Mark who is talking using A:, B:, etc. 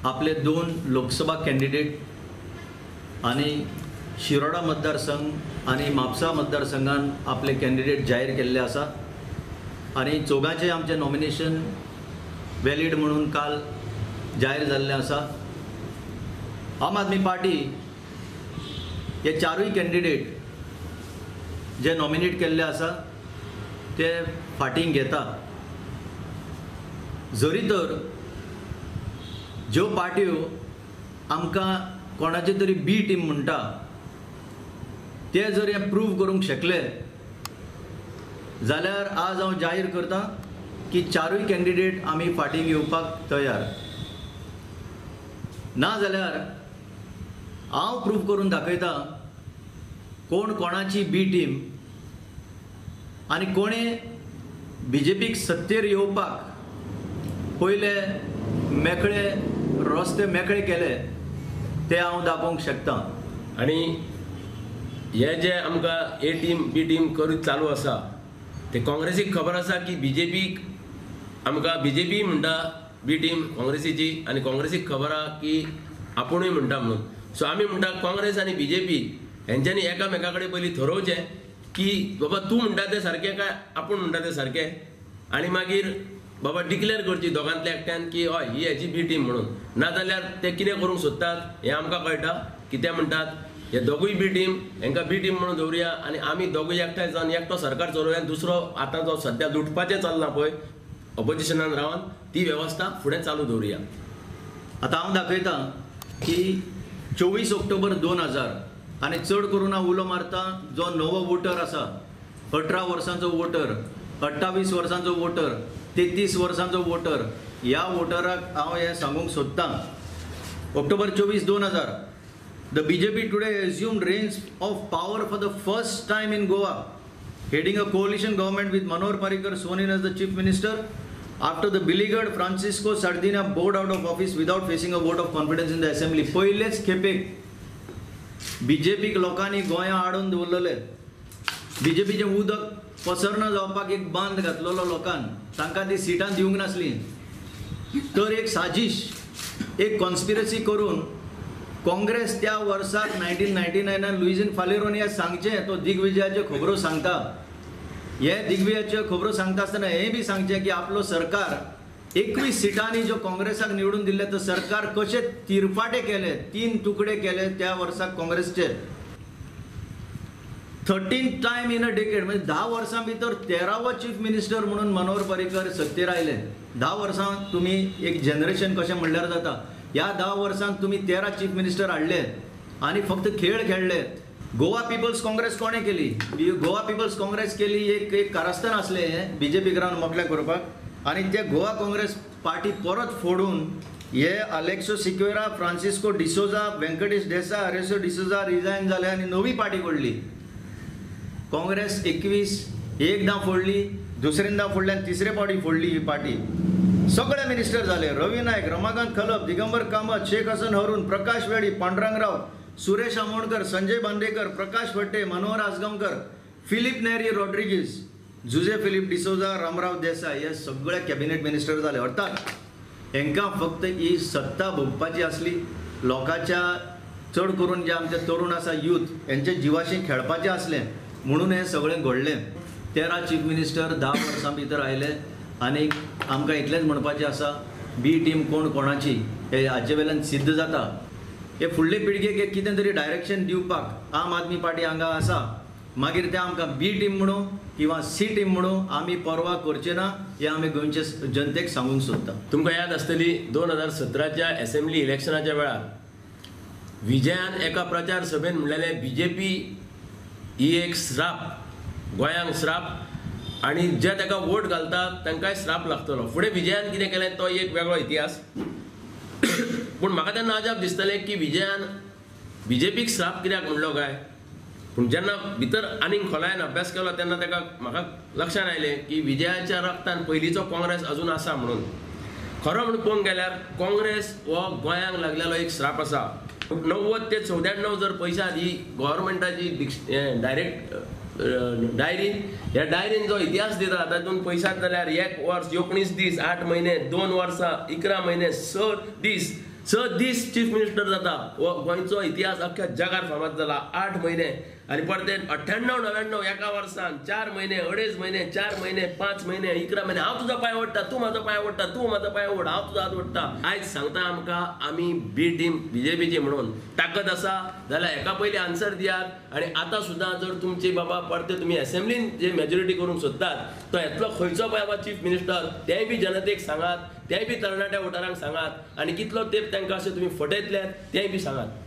A: आपले 2 लोकसभा कॅन्डिडेट आनी शिरोडा मतदारसंघ आनी म्हापसा मतदारसंघान आपले कॅन्डिडेट जाहीर केल्ले आसा आनी चौगांचे आमचे नॉमिनेशन वॅलीड म्हणून काल जाहीर जाल्लें आसा। आम आदमी पार्टी हे 4 कॅन्डिडेट जे नॉमिनेट केल्ले आसा ते फाटीं घेता। जरी तर ज्यो पार्ट्यो आमकां कोणाची तरी बी टीम म्हणटा ते जर हें प्रूव करूंक शकले जाल्यार आज हांव जाहीर करता की 4 कॅन्डिडेट आमी फाटीं घेवपाक तयार, ना जाल्यार हांव प्रूव करून दाखयता कोण कोणाची बी टीम आनी कोणें बीजेपीक सत्तेर येवपाक पयले मेकळे रस्ते मेकळे केले ते हांव दाखोवंक शकता।
B: आनी हे जे आमकां ए टीम बी टीम करूं चालू आसा ते काँग्रेसीक खबर आसा की बीजेपीक आमकां बीजेपी म्हणटा बी टीम काँग्रेसीची आनी काँग्रेसीक खबर आहा की आपुणूय म्हणटा म्हणून। सो आमी म्हणटा काँग्रेस आनी बीजेपी हेंच्यांनी एकामेका कडेन पयलीं थरोवचें की बाबा तूं म्हणटा तें सारकें काय आपूण म्हणटा तें सारकें, आनी मागीर बाबा डिक्लेअर करची दोगांतल्या एकट्यान की हय ही हेची बी टीम म्हणून। नाजाल्यार ते कितें करूंक सोदतात हें आमकां कळटा। कितें म्हणटात हे दोगूय बी टीम, हेंकां बी टीम म्हणून दवरुया आनी आमी दोगूय एकठांय जावन एकटो सरकार चलोवया, दुसरो आतां जो सद्या लुटपाचें चल्लां पळय ऑपोजिशनान रावन ती वेवस्था फुडें चालू दवरुया।
A: आतां हांव दाखयतां की 24 ऑक्टोबर 2000 आनी चड करून हांव उलो मारता जो नवो वोटर आसा, 18 वर्सांचो वोटर, 28 वर्सांचो वोटर, 33 वर्सांचो वोटर, ह्या वोटराक हांव हें सांगूंक सोदतां। October 24, 2000 the BJP today assumed reins of power for the first time in Goa, heading a coalition government with Manohar Parrikar sworn in as the chief minister after the beleaguered Francisco Sardinha bowed out of office without facing a vote of confidence in the assembly. पयलेच खेपेक बीजेपीक लोकांनी गोंया आडोवन दवरलेले, बीजेपीचें उदक पसरना जावपाक एक बांद घातलेलो लोकान, तांकां ती सिटां दिवंक नासली। तर एक साजिश, एक कॉन्स्पिरसी करून काँग्रेस त्या वर्साक 1999 लुईझीन फालेरोन हें सांगचें, तो दिग्विजयाच्यो खबरो सांगता, हे दिग्विजयाच्यो खबरो सांगता आसतना हें बी सांगचें की आपलो सरकार 21 सिटांनी ज्यो काँग्रेसाक निवडून दिल्लें तो सरकार कशें तिरफाटे केले, 3 तुकडे केले त्या वर्साक काँग्रेसचे। 13th time in a decade म्हणजे 10 वर्सां भितर 13वो चीफ मिनिस्टर म्हणून मनोहर पर्रीकर सत्तेर आयले। 10 वर्सां तुमी एक जनरेशन कशें म्हणल्यार जाता, ह्या 10 वर्सांत तुमी 13 चीफ मिनिस्टर हाडले आनी फक्त खेळ खेळ्ळे। गोवा पिपल्स काँग्रेस कोणें केली? गोवा पिपल्स काँग्रेस केली एक कारस्थान आसलें हें बीजेपीक रावन मोकळें करपाक, आनी ते गोवा काँग्रेस पार्टी परत फोडून हे आलेक्सो सिक्वेरा, फ्रांसिस्को डिसोजा, वेंकटेश देसाय, हरेसो डिसोजा रिजायन जाले आनी नवी पार्टी काडली। काँग्रेस 21 एकदां फोडली, दुसऱ्यांदा फोडली आनी तिसरे फावटी फोडली ही पार्टी। सगळे मिनिस्टर जाले, रवी नायक, रमाकांत खलप, दिगंबर कामत, शेख हसन हरून, प्रकाश वेळी, पांडुरंगराव, सुरेश आमोणकर, संजय बांदेकर, प्रकाश फडते, मनोहर आजगांवकर, फिलीप नेरी रॉड्रिगीज, जुजे फिलीप डिसोजा, रामराव देसाय हे सगळे कॅबिनेट मिनिस्टर जाले। अर्थात हेंकां फक्त ही सत्ता भोगपाची आसली, लोकांच्या चड करून जे आमचे तरुण आसा यूथ हेंच्या जिवाशी खेळपाचें आसलें म्हणून हें सगळें घडलें। 13 चीफ मिनिस्टर 10 वर्सां भितर आयले आनी आमकां इतलेंच म्हणपाचें आसा, बी टीम कोण कोणाची हे हाचे वेल्यान सिद्ध जाता। हे फुडले पिळगेक एक कितें तरी डायरेक्शन दिवपाक आम आदमी पार्टी हांगा आसा, मागीर ते आमकां बी टीम म्हणू किंवा सी टीम म्हणू आमी पर्वा करचे ना, हें आमी गोंयचे जनतेक सांगूंक सोदता।
B: तुमकां याद आसतली 2017च्या एसेंब्ली इलेक्शनाच्या वेळार विजयान एका प्रचार सभेन म्हणलेलें बीजेपी ही एक श्राप, गोंयांक श्राप आनी जे ताका वोट घालता तांकांय श्राप लागतलो। फुडें विजयान कितें केलें तो एक वेगळो इतिहास, पूण म्हाका तेन्ना अजाप दिसतलें की विजयान बीजेपीक श्राप कित्याक म्हणलो काय। पूण जेन्ना भितर आनीक खोलायेन अभ्यास केलो तेन्ना ताका म्हाका लक्षांत आयलें की विजयाच्या रक्तान पयलींचो काँग्रेस अजून आसा म्हणून। खरो म्हणून पळोवंक गेल्यार काँग्रेस हो गोंयांक लागलेलो एक श्राप आसा। 90 ते 94 जर पैशात ही गव्हर्मेंटाची डायरेक्ट डायरी, ह्या डायरीन जो इतिहास दिता तातूंत पैशात जाल्यार 1 वर्स 19 दीस 8 महिने 2 वर्सां 11 महिने 6 दीस 6 दीस चीफ मिनिस्टर जाता. हो गोंयचो इतिहास अख्ख्या जगार फामाद जाला. 8 म्हयने आनी परते 98 99 एका वर्सान 4 म्हयने, 2.5 म्हयने, 4 म्हयने, 5 म्हयने, 11 म्हयने. हांव तुजो पांय ओडटा, तूं म्हाजो पांय ओडटा, तूं म्हाजो पांय ओड, हांव तुजो हात ओडटा. आयज सांगता आमकां आमी बी टीम बीजेपीची म्हणून ताकद आसा जाल्यार हेका पयलीं आन्सर दियात. आनी आतां सुद्दां जर तुमची बाबा परते तुमी एसेंब्लीन जे मेजॉरिटी करूंक सोदतात तो येतलो खंयचो पळय बाबा चीफ मिनिस्टर तेंय बी जनतेक सांगात, तेंय बी तरणाट्या वोटरांक सांगात, आनी कितलो तेंप तांकां अशें तुमी फटयतले तेंय बी सांगात.